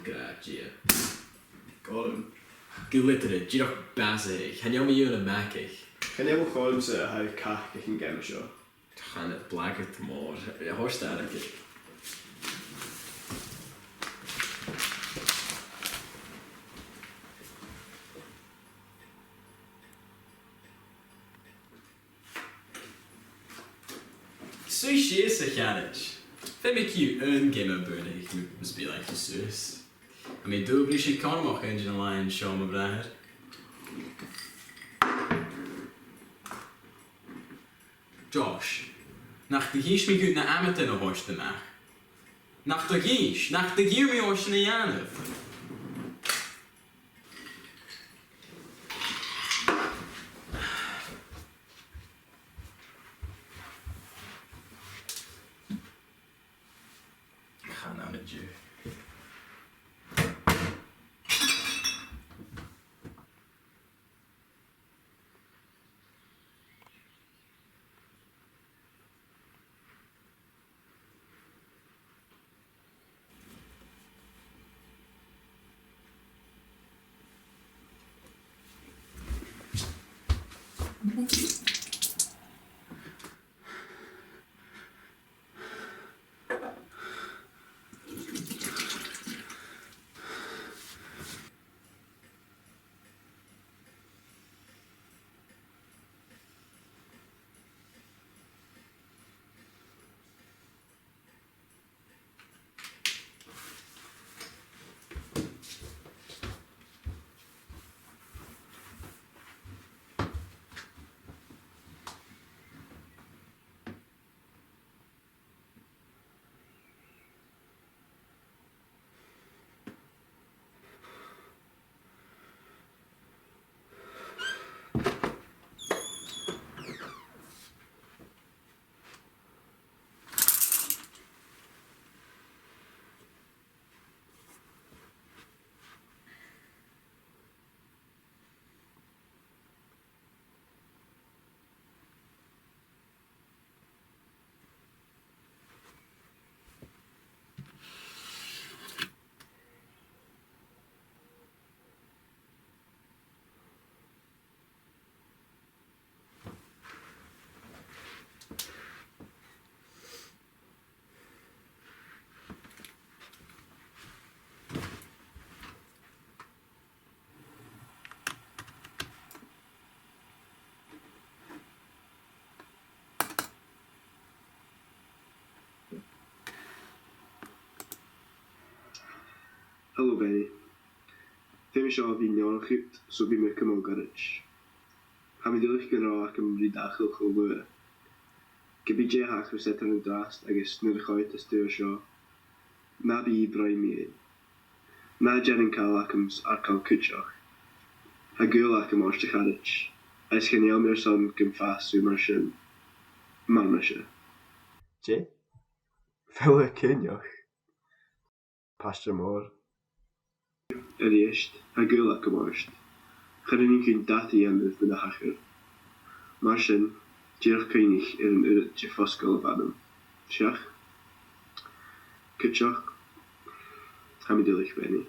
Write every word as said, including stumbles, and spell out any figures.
Gràdh Dia. Gollum. Gu litireil, dìreach bàsaicheadh. Chan eil mi eòlach air a' mhacadh. Chan eil mi eòlach air a' chacadh aig an geama seo. Chan eil blàthachadh mòr. A thoirt air a' chaic. Suidh sìos, a charaid. Feumaidh mi aon geama buannachd mus bi leithid suas. Tha mi an dùil gum bi sibh cothromach aon de na làithean seo, mo bhràthair. Josh, nach do dh'inns mi dhut na h-amadain a thoirt a-mach? Nach do dh'inns, nach do dh'iarr mi ort sin a dhèanamh? Chan ann an-diugh. Hello, Benny. Feumaidh seo a bhith neònach dhut, so bidh mi a' cumail goirid. Tha mi duilich gun robh agam ri d' fhàgail cho luath. Ge bith dè thachras eadar an-dràsta agus nuair a choimheadas tu air seo, na bi a' bruidhinn mu dheidhinn. Na dèan an càil agamsa ur càil cuideachd. Tha gaol agam ort, a charaid, agus chan eil mi airson gum fàs thu mar sin, mar mise. Dè? File Coinneach. Paistear mòr. A-rithist, tha gaol agam ort. Cha rinneadh cuideigin dad a dhèanamh mu na thachair. Mar sin, dìreach cuimhnich air an uiread de fosgail a bh' annam. Seadh? Cuideachd, tha mi duilich, Benny.